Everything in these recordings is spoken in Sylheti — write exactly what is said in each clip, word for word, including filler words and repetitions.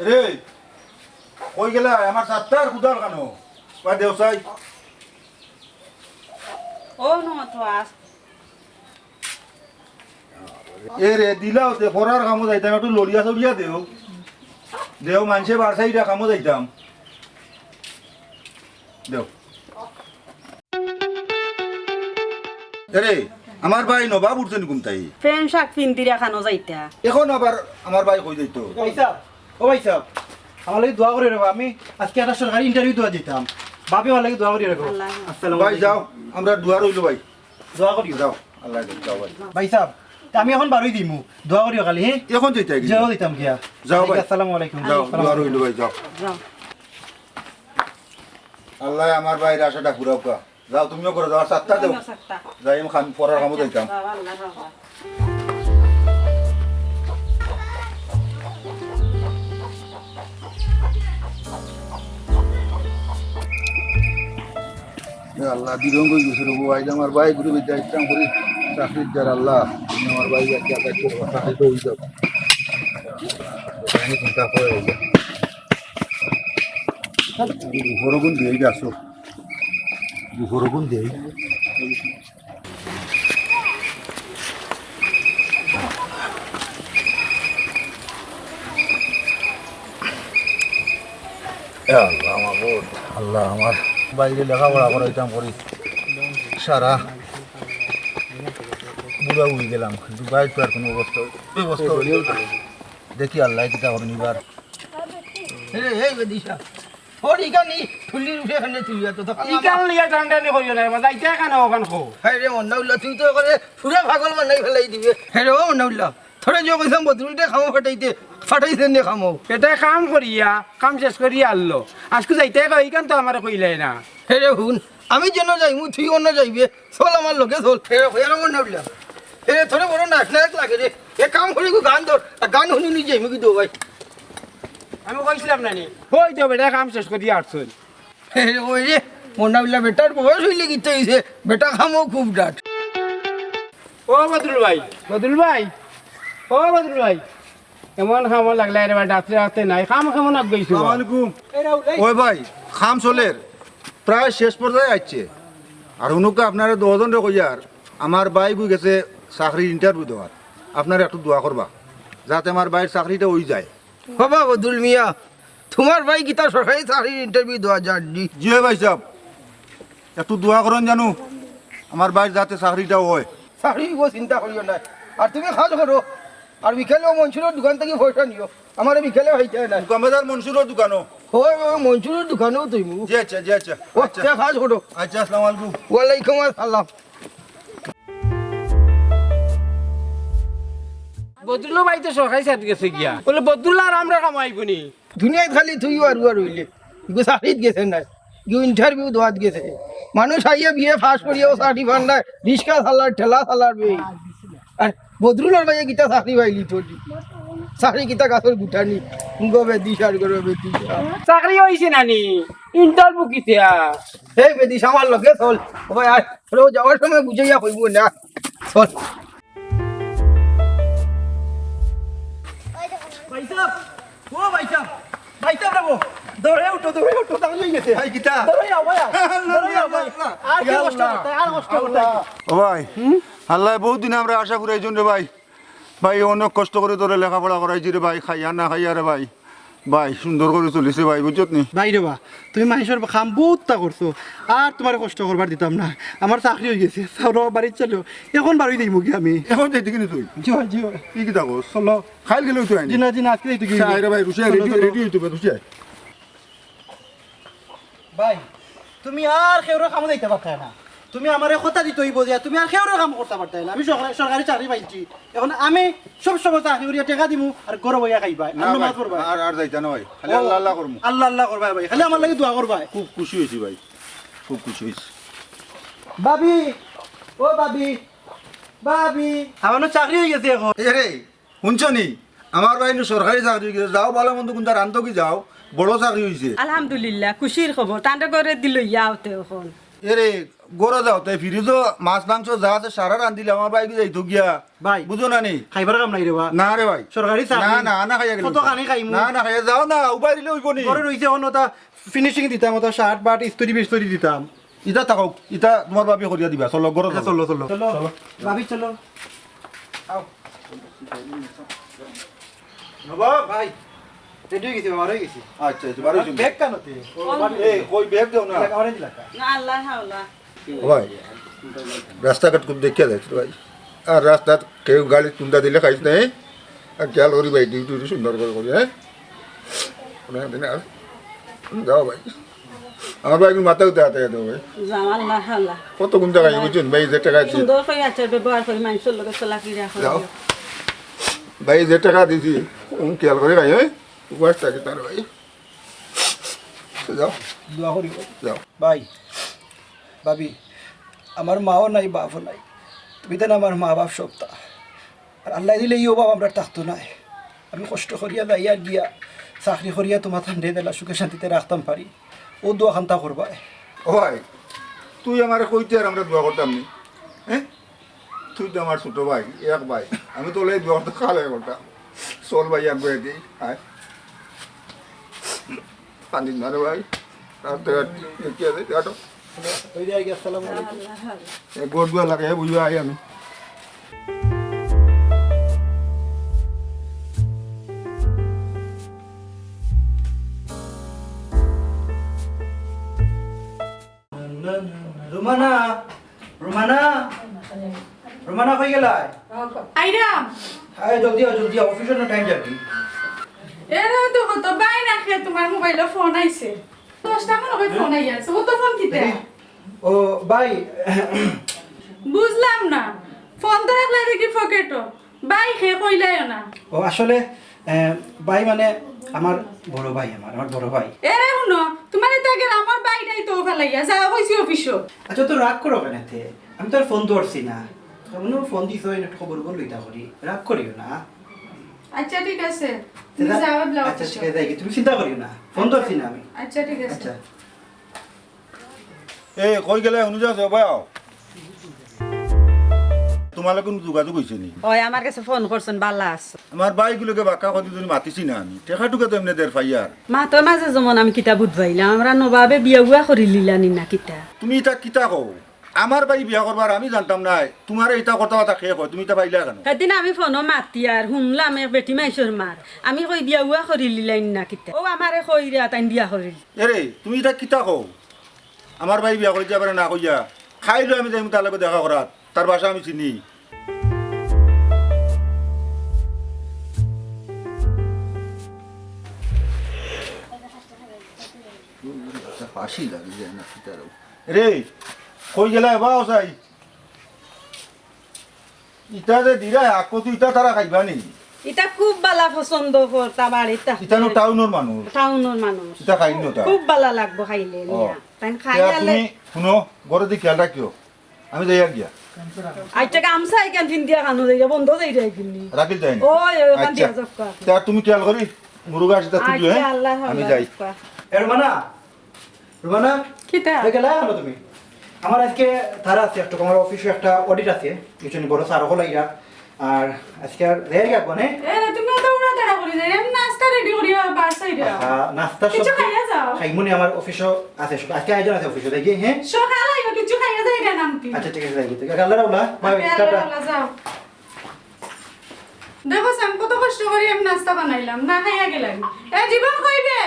রে, কই গেলা? আমার ছাতার কুদাল কানো? বা দেও চাই। ও নো তো আস। এ রে, দিলাও তে, পরার কামো যাইতাম, একটু লড়িয়া চড়িয়া দেও। দেও, মানষে বারসাইডা কামো যাইতাম। দেও। এরে, আমার ভাই নবাব উঠছে নি ঘুমতাই? প্যান্ট শার্ট পিন্দিরা কানো যাইতা? এখন আবার আমার ভাই কই যাইতো? ভাই সাহেব, ও ভাই সাহেব, আমার লাগি দোয়া করি রেবা, আমি আজকে একটা সরকারি ইন্টারভিউ দেওয়া যেতাম, ভাবি আমার লাগি দোয়া করি রেবা। আল্লাহ। আসসালামু ভাই আলাইকুম। যাও, আমরা দোয়া রইল ভাই। দোয়া করি। যাও, আল্লাহ হাফেজ, যাও ভাই। ভাই সাহেব, তে আমি এখন বারই দিমু, দোয়া করিও খালি, হ্যাঁ? এখন যাইতায় কি? যাও দিতাম গিয়া। যাও ভাই। আসসালামু আলাইকুম। যাও, আসসালামু দোয়া আলাইকুম। রইল ভাই, যাও। যাও। আল্লাহ আমার ভাইর আশাটা পুরাউকা। যাও, তুমিও করো, যাও, ছাতা দেও। ছাতা। যাই, আমি খাম-, পরার কামো যাইতাম। যাও, আল্লাহ, আল্লাহ। এ আল্লাহ, দিরঙ্গ হয়ে গেছে রে, আইজ আমার ভাই ঘুরে বেঁচে আসতাম করি, চাকরির দ্বার আল্লাহ, তুমি আমার ভাই একটা কাজ করো, চাকরি তো হয়ে যাবে। আমি চিন্তা করে হইলে। বড় গুণ দিয়ে গেছো। দুপুর গুণ দেই। এ আল্লাহ মাবুদ, আল্লাহ আমার ভাইরে লেখাপড়া করাইতাম করি, সারা বুড়া হয়ে গেলাম, কিন্তু ভাইর তো আর কোনো অবস্থা, ব্যবস্থা হইল না। দেখি আল্লাহ কিতা করুন এবার। এই, এই বেদিশা। ওর ইকান নি, ঠুলির উপরে এখানে তুলিয়া তো, তো কাল্লা ইকান মার। লিয়া টানটানি করিও না, এবার যাইতে কেন ওখান কো? হায় রে মন্নাউল্লাহ, তুই তো করে পুরা পাগল বানাই ফেলাই দিবে। হ্যাঁ রে ও মন্নাউল্লাহ, তোরে যে কইছলাম বদরুলরে কামো ফাটাইতে, ফাটাইছে নে কামো। এটা কাম করিয়া, কাম শেষ করিয়া আনলো। আজকে যাইতে কই, ইকান তো আমারে কইলাই না। হ্যাঁ রে হুন, আমি যেন যাইমু, তুই অন্য যাইবে। চল আমার লগে চল। এ, এ, এ, না উঠলা। এ, তোরে বড় নায়ক নায়ক লাগে রে। এ কাম করে গো গান ধর। আর গান শুনি নি যাইমু কি দো ভাই। আমি কইছিলাম না নি। ওই তো বেটা কাম শেষ করি আটছইন। এ, ওই রে, মন্নাউল্লাহ বেটার বয়স হইলে কিতা হইছে? বেটা কামও খুব ডাট। ও বদরুল ভাই, বদরুল ভাই, ও বদরুল ভাই। এমন কামো লাগলা রে বা, ডাকতে ডাকতে নাই, কাম কেমন আগ গইছে? আসসালামু আলাইকুম। ওই ভাই, কাম চলের, প্রায় শেষ পর্যায়ে আইছে। আর হুনুকা আপনারে দশজনরে কইয়ার, আমার ভাইগু গেছে চাকরির ইন্টারভিউ দেওয়ার, আপনারা একটু দোয়া করবা যাতে আমার ভাইর চাকরিটা অই যায়। বাবা বদরুল মিয়া, তোমার ভাই কিতা সরকারি চাকরির ইন্টারভিউ দেওয়া যার নি? জি অয় ভাই সাহেব, একটু দোয়া করইন জানু আমার ভাইর যাতে চাকরিটা অয়। চাকরি অইবো, চিন্তা করিও না। আর তুমি কাজ করো, আর বিকেলে ও মনসুরর দোকান থাকি পয়সা নিও, আমারে বিকেলে পাইতায় না। দোকান বাজার মনসুরর দোকানো? অয়, অয়, মনসুরর দোকানো তুমি। জি আচ্ছা, জি আচ্ছা। ও, আচ্ছা। তে কাজ করো। আচ্ছা, আসসালামু আলাইকুম। ওয়ালাইকুম আসসালাম। বদরুল ভাই তো সরকারি চাকরি গেছে গিয়া। বলে বদরুল আর আমরা কামাইবো নি। দুনিয়াত খালি তুই আর উয়ার হইলে। ইগু চাকরিত গেছে না। ইগু ইন্টারভিউ দেওয়াত গেছে। মানুষ আইয়া বিএ পাস করিয়া ও চাকরি পার না। রিক্সা চালার, ঠেলা চালার বে। আর বদরুলর ভাইয়ে কিতা চাকরি পাইলি তোর? চাকরি কিতা গাছর গুটানি? গো বেদিশা আর গো বেদিশা। চাকরি অইছে না নি? ইন্টারভিউ কিতা? এই বেদিশা আমার লগে চল। ও ভাই আয়। ও যাওয়ার সময় বুঝাইয়া কইবো না। চল। ভাইসাব, ও ভাইসাব, ভাইসাব রে গো, দৌড়ে উঠো, দৌড়ে উঠো, তাহলে হয়ে গেছে। ভাই, কিতা? দৌড়ে আও, ভাই, আও। দৌড়ে আও, ভাই। আর কি ইয়া কষ্ট আল্লাহ। করতে, আর কষ্ট করতে। আল্লাহ। ও ভাই, আল্লাহ, বহুত দিন আমরা আশা পুরাইছইন রে ভাই। ভাই, অনেক কষ্ট করি তোরে লেখাপড়া করাইছি রে ভাই, খাইয়া না খাইয়া রে ভাই। ভাই, সুন্দর করি চলিছে ভাই, বুঝছত নি? ভাই রে বা, তুমি মানষর কাম বহুততা করছো, আর তুমারে কষ্ট করবার দিতাম না। আমার চাকরি অই গেছে, চলো বাড়িত চলো, এখন বারই যাইমু গি আমি। এখন যাইতে কিনি তুই? জি ভাই, জি ভাই। কি কিতা কস? চলো। খাইল গেলে তুই আইনি। জি না, জি না, আজকে যাইতে কি? আচ্ছা, আরে ভাই, রুশিয়া চলো, রেডি, চলো। রেডি হইতে হবে, রুশিয়া। ভাই, তুমি আর কেউরর কামো যাইতা পারতায় না। তুমি আমারে কথা দিতে অইবো যে তুমি আর কেউরর কাম করতা পারতায় না। আমি সরকারি, সরকারি চাকরি পাইছি। এখন আমি সব সময় চাকরি করিয়া টেকা দিমু আর ঘরো বইয়া খাইবায়। আর না নমাজ ভাই, পড়বায়। আর, আর যাইতা না ভাই। খালি ও, আল্লাহ আল্লাহ করমু। আল্লাহ আল্লাহ করবায় ভাই। খালি আমার লাগি দোয়া করবায়। খুব খুশি অইছি ভাই। খুব খুশি অইছি। ভাবি, ও ভাবি, ভাবি। আমার চাকরি অই গেছে এখন। এ রে, হুনছো নি? আমার ভাই নু সরকারি চাকরি অই গেছে। যাও, ভালা মন্দ কুনতা রান্ধো গি যাও, বড় চাকরি অইছে। আলহামদুলিল্লাহ, খুশির খবর। তানরে ঘরে দি লইয়া আওতে অখন। এরে, ঘরো যাও, তে ফ্রিজো মাছ মাংস যা আছে সারা রান্ধিলে আমার ভাই যাইতো গিয়া। ভাই, বুঝো না নি? খাইবার কাম নাই রে বা। না রে ভাই। সরকারি চাকরি। না, না, না খাইয়া গেলাম। কত খানি খাইমু? না, না খাইয়া যাও না, উবাই দিলে অইবো নি। ঘরো রইছে অখন ওটা ফিনিশিং দিতাম, ওটা শার্ট বাট ইস্ত্রি বিস্ত্রি দিতাম। ইতা থাকো, ইতা তোমার ভাবি করিয়া দিবা। চলো, ঘরো হ্যাঁ, চলো। চলো, চলো। চলো। ভাবি, চলো। আও। নবাব। ভাই, রেডি অই গেছি, বাবা, অই গেছি। আচ্ছা, আচ্ছা, বারো জন। ব্যাগ কানোতে? ও, বাড়ি এই, কই ব্যাগ দেও না? লাগা, অরেঞ্জ লাগা। না, আল্লাহ হাওলা। ভাই, রাস্তাঘাট খুব দেখিয়া যাইস ভাই। আর রাস্তাত কেউ গাড়ি কুন্তা দিলে খাইস না, হ্যাঁ? আর খেয়াল করি ভাই, ডিউটি উটি সুন্দর করে করি, হ্যাঁ? কোনো দিন আর যাও ভাই। আমার ভাই, আমি মাথা উঠে হাতে দেবো ভাই। যাও, আল্লাহ, আল্লাহ। কত গুণ টাকা বুঝছেন ভাই, যে টাকা আছে। সুন্দর করে আচার ব্যবহার করি, মানুষের লগে চলাফেরা করি। যাও। ভাই, যে টাকা দিছি, উম, খেয়াল করে খাই, হ্যাঁ? উপবাস থাকে তার ভাই। যাও। দোয়া করি ভাই। যাও। ভাই, ভাবি, আমার মাও নাই, বাপও নাই। তুমি তো না আমার মা বাপ সবটা। আর আল্লাহ দিলে এই অভাব আমরা থাকতো নায়। আমি কষ্ট করিয়া যাইয়া গিয়া, চাকরি করিয়া তোমার ঠান্ডে দিলা সুখে শান্তিতে রাখতাম পারি। ও দোয়া খান্তা করবায়। ও ভাই, তুই আমারে কইতে আর আমরা দোয়া করতাম নি? হ্যাঁ? তুই তো আমার ছোট ভাই, এক ভাই। আমি তো লাই দোয়া করতে খালে করতাম। চল ভাই, এক ভাই দিই, আয়। পানি না রে ভাই। রাস্তাঘাট দেখি আছে, আটো। ওই যে আগে, আসসালামু আলাইকুম। এ, গোট গুয়া লাগে, বুঝবা, আই আমি। রুমানা, রুমানা, রুমানা কই গেলায়? আইরাম। আয়, জলদি আও, জলদি আও, অফিসর না টাইম যাবি। এরে তো কত ভাই না খে তোমার মোবাইলো ফোন আইছে। দশটা মনে হয় ফোন আইয়া আছে। ও তো ফোন কিতা? দেখি। ও, ভাই। বুঝলাম না। ফোন তো রাখলে দেখি পকেটো। ভাই খে কইলায়ও না। ও, আসলে, এ, ভাই মানে আমার বড় ভাই, আমার, আমার বড় ভাই। এরে হুনো, তোমার তো আগে আমার ভাইটাই তো ফালাইয়া যাওয়া কইছি অফিসো। আচ্ছা, তো রাগ করো কেনে তে? আমি তো আর ফোন ধরছি না। মনে হয় ফোন দিছো, এই খবর বল লইতা করি। রাগ করিও না। আচ্ছা, ঠিক আছে। তুমি যাও, যাও আচ্ছা, অফিসো। ঠিক আছে, যাই গি। তুমি চিন্তা করিও না। ফোন ধরছি না আমি। আচ্ছা, ঠিক আছে। আচ্ছা। এ, কই গেলে? হুনো যাও, যাও, ভাই, আও। তোমার লগে কোনো যোগাযোগ হইছে নি? ওই, আমার কাছে ফোন করছেন, বালা আছে। আমার ভাই গুলোকে বাক্কা কত দিন মাতিছি না আমি। টেকা টুকা তো এমনি দের পাইয়ার। মাতর মাঝে যেমন আমি কিতা বুঝবাইলাম, আমরা নবাবে বিয়া উয়া করি লিলানি না কিতা? তুমি ইতা কিতা কও? আমার ভাই বিয়া করবার আমি জানতাম না। তোমারে ইতা কথা কথা খেয়ে কয়, তুমি ইতা পাইলা কেন? সেদিন আমি ফোনো মাতিয়ার হুনলাম এক বেটি মাইনষর মার। আমি কই বিয়া উয়া করি লিলাইন না কিতা? ও আমারে কইরা তাইন বিয়া করিল। এরে, তুমি ইতা কিতা কও? আমার ভাই বিয়া করি যাবার না কইয়া, খাইলো আমি যাইমু তার লগে দেখা করাত, তার বাসা আমি চিনি। ফাঁসি লাগি যায় না, কিতা রে? রে, কই গেলা বাও চাই? ইতা যে দিরা আকো তুই ইতা তারা খাইবা নি? ইতা খুব বালা পছন্দ করতা বাড়িত। ইতা নো টাউনর মানুষ। টাউনর মানুষ। ইতা খাইন না তা। খুব বালা লাগবো খাইলে ও। নিয়া। তাইন খাই ইয়া আলে। তুমি হুনো, ঘরে দি খেয়াল রাখিও। আমি যাই আর গিয়া। আচ্ছা, গামছা এখান ফিন দিয়া কানো যাই, বন্ধ যাই রে কিনি। রাখিল তাই না? ওই, ওই, ওখান আচ্ছা। দিয়া যাও কা। তা তুমি খেয়াল করি, মুরুগা আসে তা তুই, আচ্ছা, হ্যাঁ? আল্লাহ, আমি আল্লাহ যাই। রাখবা। এ রুমানা, রুমানা, কিতা? এ গেলা কেন তুমি? আমার আজকে তারা আছে একটু, আমার অফিসে একটা অডিট আছে, কিছু বড় স্যার হকল আইরা। আর আজকে আর রেল গেল নে? এ, তুমি তো উড়া তাড়া করি যাই, আমি নাস্তা রেডি করি আর বাস আইরা। আহা, নাস্তা কিছু সব খাইয়া যাও। খাইমুনি আমার অফিসও আছে, সব আজকে আয়োজন আছে অফিসে, দেখি, হ্যাঁ? সকাল আইও, কিছু খাইয়া যাই রে নামতি। আচ্ছা, ঠিক আছে, যাই। ঠিক আছে, আল্লাহ রাউলা, বাই, আচ্ছা, টাটা। আল্লাহ রাউলা, যাও। দেখো, আমি কত কষ্ট করি আমি নাস্তা বানাইলাম, না খাইয়া গেলাম। এ জীবন কইবে?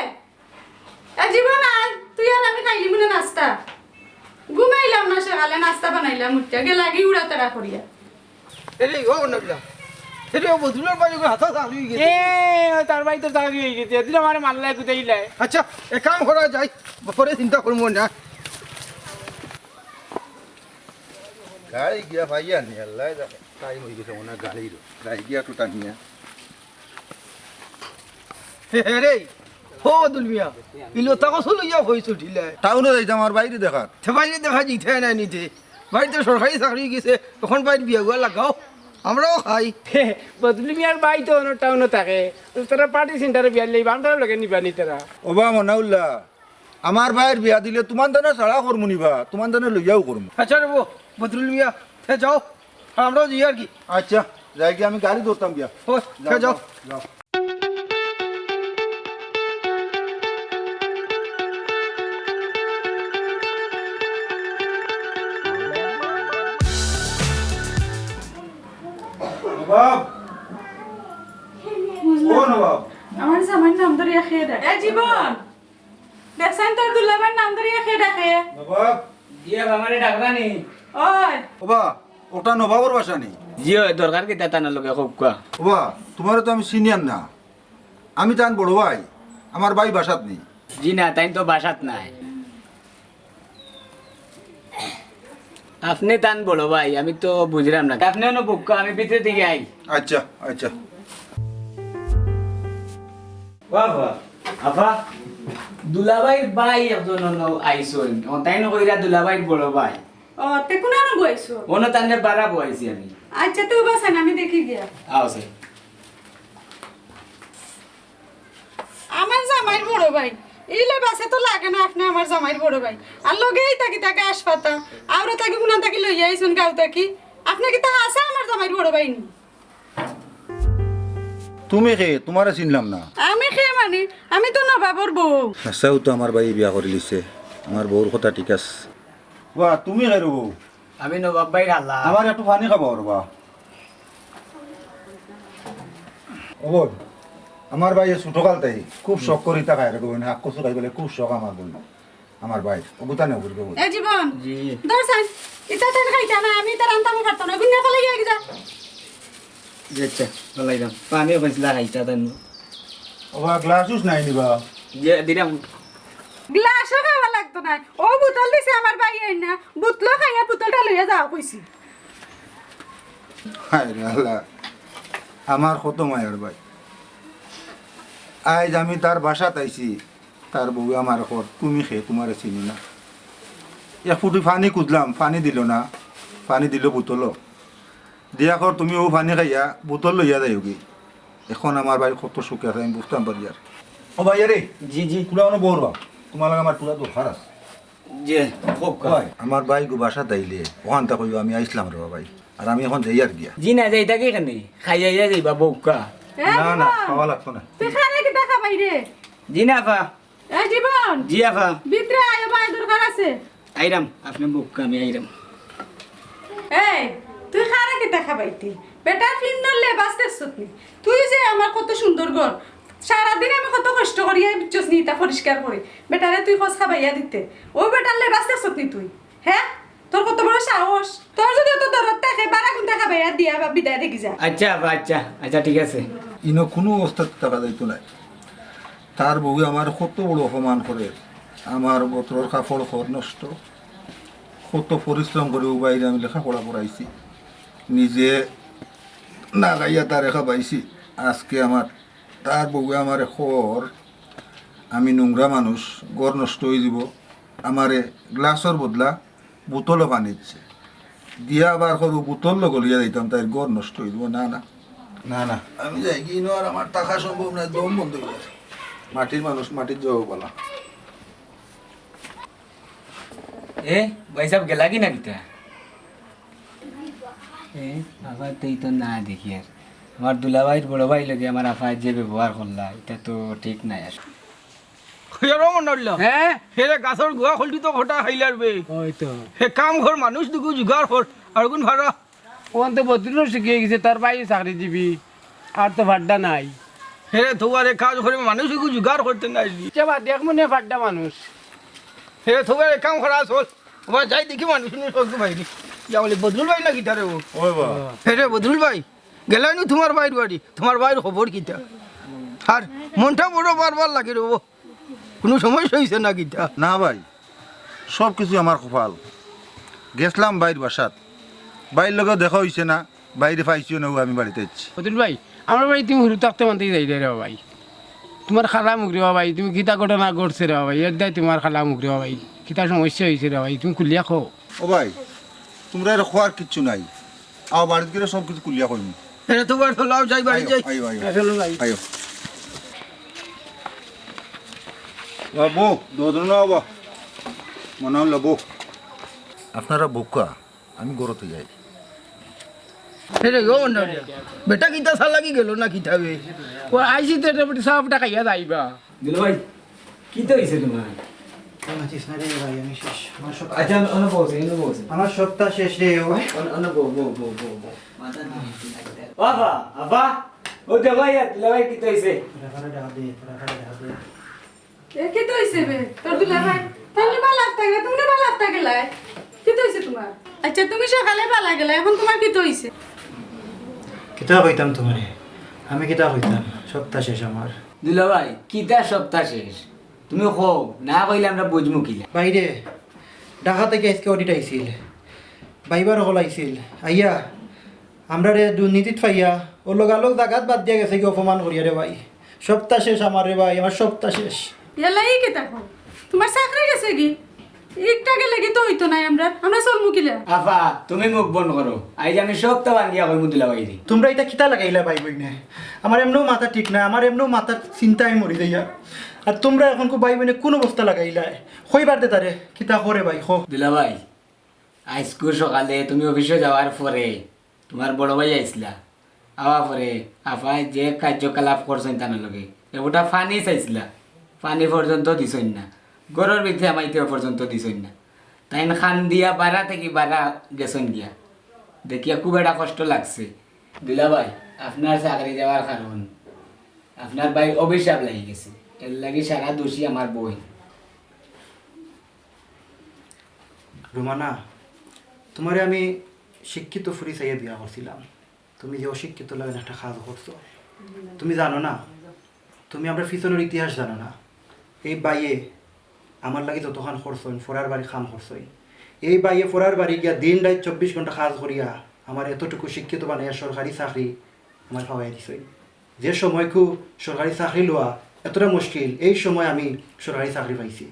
এ জীবন আয়, তুই আর আমি খাইলি মনে নাস্তা। ঘুমাইলাম না সকালে, নাস্তা বানাইলাম, উঠিয়া গেলাগি উড়াতাড়া করিয়া। এরে, ও নবলা। এরে, ও বদরুলর ভাই ওগুলো হাতা চাকরি হয়ে গেছে। এ, তার ভাই তো চাকরি হয়ে গেছে। এদিন আমার মাল্লায় কোথায় লাই? আচ্ছা, এক কাম করা যায়, পরে চিন্তা করবো না। গাড়ি গিয়া ভাইয়া নি, আল্লাহ জানে। টাইম হয়ে গেছে মনে হয় গাড়িরও। গাড়ি গিয়া তো টানিয়া। হে, হে রে, ও দুলমিয়া, ইলো তাকো চলো ইয়া হই ছুটিলে। টাউনো যাইতাম আমার বাইরে দেখাত। তে বাইরে দেখা জিতে না নিতে। বাড়িতে সরকারি চাকরি গেছে, এখন বাইরে বিয়া গুয়া লাগাও, আমরাও খাই। হে, বদলি মিয়ার ভাই তো অন্য টাউনো থাকে, তারা পার্টি সেন্টারে বিয়া লইবা, আমরাও লগে নিবা নি তারা। ওবা মনাউল্লাহ, আমার ভাইর বিয়া দিলে তুমার দানে ছাড়া করমু নি বা, তুমার দানে লইয়াউ করমু। আচ্ছা রে বো, বদরুল মিয়া, তে যাও, আর আমরাও যাই আর কি। আচ্ছা, যাই গিয়া, আমি গাড়ি ধরতাম গিয়া। ও, তে যাও। যাও। নবাব। ও নবাব। আমার জামাইর নাম ধরিয়া কে ডাকে? এ জীবন, দেখছইন তোর দুলাভাইর নাম ধরিয়া কে ডাকে? নবাব। জি, আমারে ডাকরা নি? ওই। ওবা, ওটা নবাবর বাসা নি? জি, ওই দরকার কিতা তান লগে কউক্কা? ওবা, তুমারে তো আমি চিনিয়ার না। আমি তান বড় ভাই, আমার ভাই বাসাত নি। জি না, তাইন তো বাসাত নাই। আপনে তান বড় ভাই, আমি তো বুঝরাম না। আপনে অনো বউক্কা, আমি ভিতরে থাকি আই। আচ্ছা, আচ্ছা। বাহ, বাহ। আফা, দুলাভাইর ভাই একজন অনো আইছইন। ও তাইন কইরা দুলাভাইর বড় ভাই। ও, তে কুনানো বইছো? অনো তানরে বারা বওয়াইছি আমি। আচ্ছা, তে উবা চাইন, আমি দেখি গিয়া। আও চাইন। আমার জামাইর বড় ভাই। ই লেবাসে তো লাগে না আপনে আমার জামাইর বড় ভাই। আর লগে ইতা কিতা ঘাস পাতা। আওরা থাকি কুনান থাকি লইয়া আইছইন গাঁও থাকি। আপনে কিতা হাছা আমার জামাইর বড় ভাই নি? তুমি কে? তুমারে চিনলাম না। আমি কে মানে? আমি তো নবাবর বউ। হাছাউ তো আমার ভাইয়ে বিয়া করিলিছে। আমার বউর কথা ঠিক আছে। ওবা, তুমি কে রে বউ? আমি নবাব ভাইর হালা। আমারে একটু পানি খাবাও রে বা। ও বউ, আমার ভাইয়ে ছোটকাল থাকি খুব শখ করি ইতা খায় রে বউ, আখ কচু খাইবলে খুব শখ আমার বউ। আমার ভাইর, ও গুতা নেও বউ। এ জীবন, জি। ধর চাইন, ইতা তাইন খাইতা না, আমি ইতা রানতাম পারতাম না, গুন্না ফালাই গিয়া যা। জি, আচ্ছা, ফালাই দাও। পানিও কইছিলা খাইতা তাইন। ওবা, গ্লাস উস নাই নি বা? জি, দিরাম। গ্লাসও খাওয়া লাগতো না। ও বোতল দিছে আমার ভাইয়ে না, বোতলও খাইয়া বোতলটা লইয়া যাও কইছি। হায় রে আল্লাহ, আমার কত মায়ার ভাই। আইজ আমি তার বাসাত আইছি, তার বউয়ে আমারে কর, "তুমি কে? তুমারে চিনি না।" এক ফুটি পানি খুজলাম, পানি দিলো না, পানি দিলো বোতলো। দিয়া কর, "তুমি অউ পানি খাইয়া বোতল লইয়া যাইওগি।" এখন আমার ভাই কত সুখে আছে, আমি বুঝতাম পারি আর। ও ভাইয়ারে, জি, জি। কুলা অনো বউর বা, তুমার লগে আমার পুরা দরকার আছে। জি, কউক্কা। ভাই, আমার ভাইগু বাসাত আইলে অখানতা কইও আমি আইছলাম রে বা ভাই। আর আমি এখন যাইয়ার গিয়া। জি না, যাইতা কিখানে? খাইয়া যাইবা বউক্কা। এ না, না, জীবন, খাওয়া লাগতো না। তুই খাইলে কিতা খাবাইরে? জি না, আফা। এ জীবন। জি, আফা। ভিতরে আয়, ভাই, দরকার আছে। আইরাম, আপনে বউক্কা, আমি আইরাম। এই, তুই কারে কিতা খাবাইতে? বেটার ফিন্দর লেবাস দেখছত নি? তুই যে আমার কত সুন্দর ঘর, সারাদিন আমি কত কষ্ট করি এই বুঝছস নি ইতা পরিষ্কার করি। বেটারে তুই কস খাবাইয়া দিতে। ও বেটার লেবাস দেখছত নি তুই? হে? তোর কত বড় সাহস? তোর যদি অত দরদ থাকে, বারা কুন্তা খাবাইয়া দিয়া বা বিদায় দেখি যা। আচ্ছা, আফা, আচ্ছা, আচ্ছা, ঠিক আছে। ইনো কুনু অবস্থাত থাকা যাইতো নায়। তার বউয়ে আমারে কত বড় অপমান করের। আমার গতরর কাপড় খর নষ্ট। কত পরিশ্রম করি অউ ভাইরে আমি লেখাপড়া করাইছি। নিজে না খাইয়া তারে খাবাইছি। আজকে আমার, তার বউয়ে আমারে কর, আমি নোংরা মানুষ, ঘর নষ্ট অইযিবো। আমারে গ্লাসর বদলা বোতলো পানি দিছে। দিয়া আবার কর বোতল লগে লইয়া যাইতাম, তাইর ঘর নষ্ট অইযিবো। না, না। না, না। আমি যাই গি, ইনো আর আমার থাকা সম্ভব নায়, দম বন্ধ অইযার। মাটির মানুষ, মাটিত যাওয়া বালা। এ, ভাইসাব গেলা কি না কিতা? এ, আফায় তো না দেখি আর। আমার দুলাভাইর বড় ভাইর লগে আমার আফায় যে ব্যবহার করলা, ইটা তো ঠিক নায় আর। হইয়ারও মনে হইল। হ্যাঁ? হেরে গাছর গুয়া খলটি তো খটা খাইলার বে। ওই তো। হে কাম কর, মানুষ দুগু জুগাড় কর, আর গুন ভাড়া। অখন তো বদরুলও শিখিয়া গেছে, তার ভাইও চাকরিজীবী, আর তো ফাড্ডা নাই। হেরে থৌয়ারে কাজ করে মানুষ দুগু জুগাড় করতে নাই। ইটা বাদ এক মনে ফাড্ডা মানুষ। হেরে থৌয়ারে কাম করা চল। ওবা যাই দেখি মানুষ নিয়ে সব বাইরে। যা বলে বদরুল ভাই না কিতা রে ও? ওই বা। হেরে বদরুল ভাই। গেলায় নু তুমার ভাইর বাড়ি, তুমার ভাইর খবর কিতা? আর মনটা বড় বারবার লাগে রে ও, কুনু সমস্যা অইছে না কিতা? না ভাই, সব কিছু আমার কপাল। গেছলাম ভাইর বাসাত, ভাইর লগে দেখা অইছে না, ভাইরে পাইছিও না, অউ আমি বাড়িত আইছি। অতুল ভাই, আমার ভাই তুমি হুরু থাকতে মানতেই যাই রে ভাই। তুমার খালা মুখ রে ভাই, তুমি কিতা ঘটনা ঘটছে রে ভাই, এর দায় তুমার খালা মুখ রে ভাই, কিতা সমস্যা অইছে রে ভাই, তুমি খুলিয়া কও। ও ভাই, তুমরারে কওয়ার কিচ্ছু নাই। আও, বাড়িত গেলে সব কিছু খুলিয়া কইমু। এ, তুমার তো লাও যাই, বাড়ি আইও, যাই। আইও, আইও। এ, চলো যাই। আইও। বাবু, দুধ না বাবা, মনে হলো বউ। আপনারা বউক্কা, আমি ঘরো যাই। এরে, ও না রে। বেটা কিতা চালাকি গেল না কিতা বে? ও আইছি তো, এটা বেটা সাফটা খাইয়া যাইবা। দুলাভাই, কিতা অইছে তুমার? আর মাতিস না রে ভাই, আমি শেষ। আমার সব আচ্ছা, অনো বসে, অনো বসে। আমার সপ্তাহ শেষ রে ভাই। অনো, অনো বউ, বউ, বউ, বউ, বউ। মাথা না, বাবা, বাবা, ও দুলাভাই, দুলাভাই কিতা অইছে? ফটাফট ডাক দে, ফটাফট ডাক দে। এ, কিতা অইছে বে? তোর দুলাভাই? তাইলে বালা থাকলে, তুমি বালা থাকলে। কিতা অইছে তুমার? আচ্ছা, তুমি সকালে বালা গেলা, এখন তুমার কিতা অইছে? কিতা কইতাম তুমারে? আমি কিতা কইতাম? সপ্তাহ শেষ আমার। দুলাভাই, কিতা সপ্তাহ শেষ? তুমি কও, না কইলে আমরা বুঝমু কিলা? বাইরে, ঢাকা থাকি আইজকে audit আইছিল। ভাইবার অকল আইছিল। আইয়া, আমরারে দুর্নীতিত পাইয়া, ও লগালগ জাগাত বাদ দিয়া গেছে কি অপমান করিয়া রে ভাই। সপ্তাহ শেষ আমার রে ভাই, আমার সপ্তাহ শেষ। ইয়াল্লা, ই কিতা কও? তুমার চাকরি গেছে কি? ইটা গেলে কি তো অইতো নায় আমরার? আমরা চলমু কিলা? আফা, তুমি মুখ বন্ধ করো। আইজ আমি সবটা ভাঙ্গিয়া কইমু দুলাভাইরে। তুমরা ইটা কিতা লাগাইলা ভাই বইনে? আমার এমনেও মাথা ঠিক না, আমার এমনেও মাথার চিন্তায় মরি যাইয়া। আর তুমরা এখন কু ভাই বইনে কুন অবস্থা লাগাইলা? কইবার দে তারে, কিতা করে ভাই, কও। দুলাভাই, আইজকু সকালে তুমি অফিসো যাওয়ার পরে তুমার বড় ভাই আইছলা, আওয়ার পরে আফায় যে কার্যকলাপ করছইন তান লগে, একটা পানি চাইছলা, পানি পর্যন্ত দিছইন না, ঘরর ভিতরে হামাইতে পর্যন্ত দিছইন না। তাইন কান্দিয়া বারা থাকি বারা গেছইন গিয়া, দেখিয়া খুব একটা কষ্ট লাগছে। দুলাভাই, আপনার চাকরি যাওয়ার কারণ আপনার ভাইর অভিশাপ লাগি গেছে, এর লাগি সারা দোষী আমার বইন। রুমানা, তুমারে আমি শিক্ষিত ফুরি চাইয়া বিয়া করছিলাম, তুমি যে অশিক্ষিত লাগেন একটা কাজ করছো, তুমি জানো না, তুমি আমরার পিছনর ইতিহাস জানো না। এই ভাইয়ে আমার লাগি যতখান করছইন, ফরার বাড়ি কাম করছইন, এই ভাইয়ে ফরার বাড়ি গিয়া দিন রাইত চব্বিশ ঘন্টা কাজ করিয়া আমার এতটুকু শিক্ষিত বানাইয়া সরকারি চাকরি আমার পাওয়াই দিছইন। যে সময়কু সরকারি চাকরি লওয়া এতটা মুশকিল, এই সময় আমি সরকারি চাকরি পাইছি।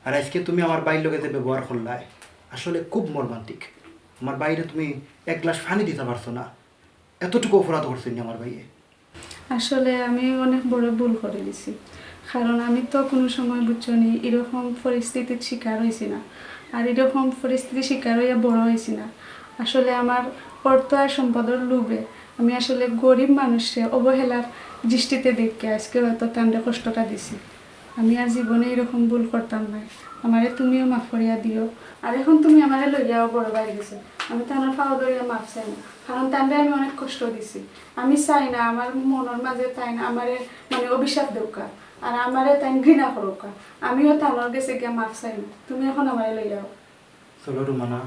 আর আইজকে তুমি আমার ভাইর লগে যে ব্যবহার করলায়, আসলে খুব মর্মান্তিক। আমার ভাইরে তুমি এক গ্লাস পানি দিতা পারছো না, এতটুকু অপরাধ করছইন নি আমার ভাইয়ে। আসলে আমি অনেক বড় ভুল করি দিছি, কারণ আমি তো কুনু সময়, বুঝছো নি, ইরকম পরিস্থিতির শিকার অইছি না, আর ইরকম পরিস্থিতির শিকার অইয়া বড় অইছি না। আসলে আমার অর্থ আর সম্পদর লোভে আমি আসলে গরিব মানুষরে অবহেলার দৃষ্টিতে দেখিয়া আইজকে হয়তো তানরে কষ্টটা দিছি। আমি আর জীবনে ইরকম ভুল করতাম নায়। আমারে তুমিও মাফ করিয়া দিও। আর এখন তুমি আমারে লইয়াও বড় ভাইর গেছে। আমি তানর পাও ধরিয়া মাফ চাইমু, কারণ তানরে আমি অনেক কষ্ট দিছি। আমি চাই না আমার মনর মাঝে তাইন আমারে, মানে, অভিশাপ দেউক্কা, আর আমারে তাইন ঘৃণা করউক্কা। আমিও তানর গেছে গিয়া মাফ চাইমু। তুমি এখন আমারে লইয়াও। চলো রুমানা,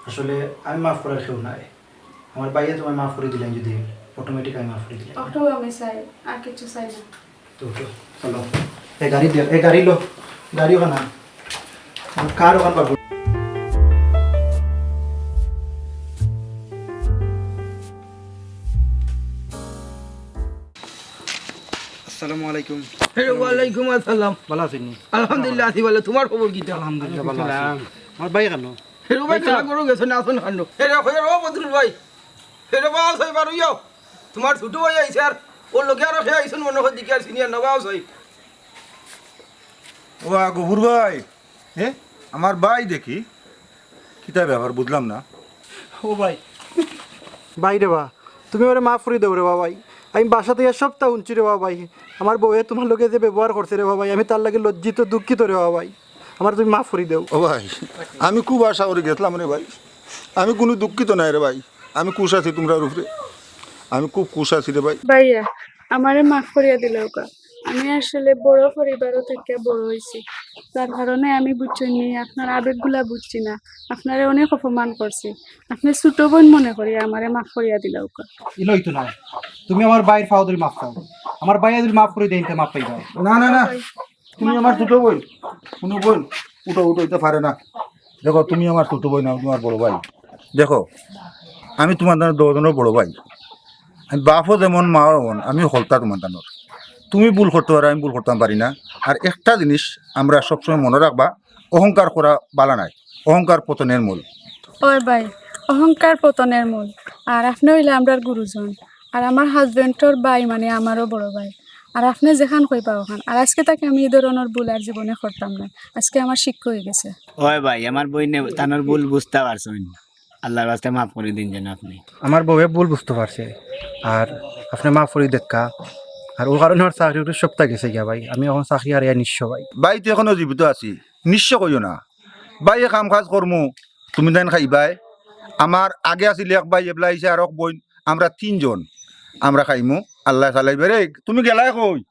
আসলে আমি মাফ করার কেউ নাই। আমার ভাইয়ে তুমারে মাফ করি দিলাইন যদি, automatic আমি মাফ করি দিলাইন। ওটাও আমি চাই, আর কিছু চাই না। তো, তো, চলো। এ গাড়ি দে, এ গাড়ি লো, গাড়ি ওখানে। আমার কার ওখানে পাবো? আসসালামু আলাইকুম। এ, ওয়ালাইকুম আসসালাম। ভালা আছইন নি? আলহামদুলিল্লাহ, আছি ভালা। তুমার খবর কিতা? আলহামদুলিল্লাহ, ভালা আছি। আমার ভাই কেনে? এরে ভাই, ভাই, তোরা গরু গেছো না, আসুন হানো। এরে, এরে, ও বদরুল ভাই। এরে বাবা, সই বার অইও। তুমার ছোট ভাই আইছে আর ওর লগে আরো কে আইছইন মনে হয়, দেখি আর চিনিয়ার না, বাবা, সই। ও, আ, গফুর ভাই। হে? আমার ভাই দেখি। কিতা ব্যাপার, বুঝলাম না। ও ভাই। ভাই রে বা, তুমি আমারে মাফ করি দেও রে বা ভাই। আমি বাসাত ইয়া সবটা হুনছি রে বা ভাই। আমার বউয়ে তুমার লগে যে ব্যবহার করছে রে বা ভাই, আমি তার লাগি লজ্জিত, দুঃখিত রে বা ভাই। আমারে তুমি মাফ করি দেও। ও ভাই, আমি খুব আশা করি গেছলাম রে ভাই। আমি কুনু দুঃখিত নায় রে ভাই। আমি খুশ আছি তুমরার উপরে। আমি খুব খুশ আছি রে ভাই। ভাইয়া, আমারে মাফ করিয়া দিলাউক্কা। আমি আসলে বড় পরিবারও থাকিয়া বড় অইছি। যার কারণে আমি, বুঝছইন নি, আপনার আবেগগুলা বুঝছি না। আপনারে অনেক অপমান করছি। আপনে ছোট বইন মনে করি আমারে মাফ করিয়া দিলাউক্কা। ইলা অইতো নায়। তুমি আমার ভাইর পাও ধরি মাফ চাও। আমার ভাইয়ে যদি মাফ করি দেইন, তে মাফ পাইবা। না, না, না। তুমি আমার ছোট বইন। কুনু বইন, উঠো, উঠো, ইতা পারে না। দেখো, তুমি আমার ছোট বইন, আমি তুমার বড় ভাই। দেখো, আমি তুমার দুইজনর বড় ভাই। আমি বাপও যেমন, মাও এমন, আমি হকলতা তুমার দানোর। তুমি ভুল করতে পারো, আমি ভুল করতাম পারি না। আর একটা জিনিস আমরা সবসময় মনো রাখবা, অহংকার করা ভালা নায়, অহংকার পতনের মূল। ওই ভাই, অহংকার পতনের মূল। আর আপনে অইলা আমরার গুরুজন, আর আমার husbandর ভাই মানে আমারও বড় ভাই। আর আপনে যেখান কইবা ওখান। আর আজকে থাকি আমি ই ধরনর ভুল আর জীবনে করতাম না। আজকে আমার শিক্ষা অই গেছে। ওই ভাই, আমার বইনে তানর ভুল বুঝতা পারছইন। আল্লার ওয়াস্তে মাফ করি দিন যেন আপনে। আমার বউয়ে ভুল বুঝতা পারছে, আর আপনে মাফ করি দেউক্কা। আর অউ কারণে আমার চাকরি উকরি সবতা গেছে গিয়া ভাই, আমি অখন চাকরি হারাইয়া নিঃস্ব ভাই। ভাই, তুই এখনো জীবিত আছি, নিঃস্ব কইও না। ভাই, এ কাম কাজ করমু, তুমি তাইন খাইবায়। আমার আগে আছিল এক ভাই, এবলা আইছে আরক বইন, আমরা তিনজন, আমরা খাইমু, আল্লায় চালাইবা রে। তুমি গেলায় কই?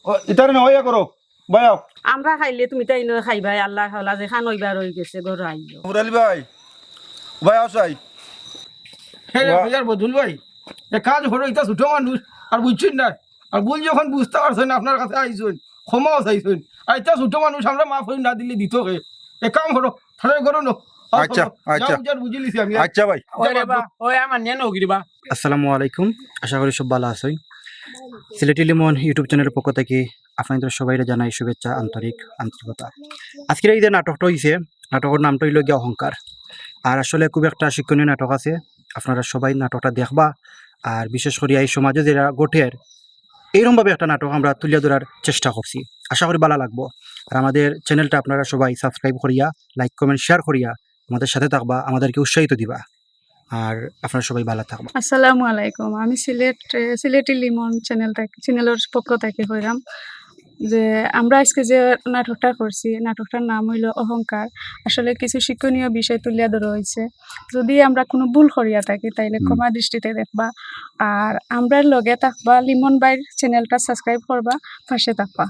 ও, ইতারে না, অইয়া করো, ভাই আও। আমরা খাইলে তুমি তাইন খাইবায়, আল্লার হাওলা যেখান অইবার অই গেছে, ঘরো আইও। মুরালি ভাই, ভাই আও চাই। হে রে, ওয়া- ভাই আর বদুল ভাই, এ কাজ করো, ইতা ছোট মানুষ, আর বুঝছইন না, আর ভুল যখন বুঝতা পারছইন, আপনার কাছে আইছইন, ক্ষমাও চাইছইন, আর ইতা ছোট মানুষ, আমরা মাফ করি না দিলে দিতো কে? এ কাম করো, তাড়াতাড়ি করো না। আও, আচ্ছা, করো। আচ্ছা। যাও, যাও, বুঝিলিছি আমি। আচ্ছা ভাই। ওরে বা, ওই আমার নিয়ে নগিরি বা। আসসালামু আলাইকুম, আশা করি সব ভালা আছইন। সিলেটি লিমন YouTube channel-র পক্ষ থাকি আপনাইনতর সবাইরে জানাই শুভেচ্ছা, আন্তরিক আন্তরিকতা। আজকের এই যে নাটকটা অইছে, নাটকর নামটা অইলো গিয়া অহংকার। আর আসলে খুব একটা শিক্ষণীয় নাটক আছে, আপনারা সবাই নাটকটা দেখবা। আর বিশেষ করি এই সমাজো যেটা ঘটের, এইরকম ভাবে একটা নাটক আমরা তুলিয়া ধরার চেষ্টা করছি, আশা করি ভালা লাগবো। আর আমাদের channel-টা আপনারা সবাই subscribe করিয়া, like, comment, share করিয়া আমাদের সাথে থাকবা, আমাদেরকে উৎসাহিত দিবা। আর আপনারা সবাই ভালা থাকবা। আসসালামু আলাইকুম, আমি সিলেট, এ, সিলেটি লিমন channel থাকি, channel-র পক্ষ থাকি কইরাম যে আমরা আজকে যে নাটকটা করছি, নাটকটার নাম অইলো অহংকার। আসলে কিছু শিক্ষণীয় বিষয় তুলিয়া ধরা অইছে। যদি আমরা কুনু ভুল করিয়া থাকি, তাইলে হুম। ক্ষমা দৃষ্টিতে দেখবা। আর আমরার লগে থাকবা, লিমন ভাইর channel-টা subscribe করবা, পাশে থাকবা।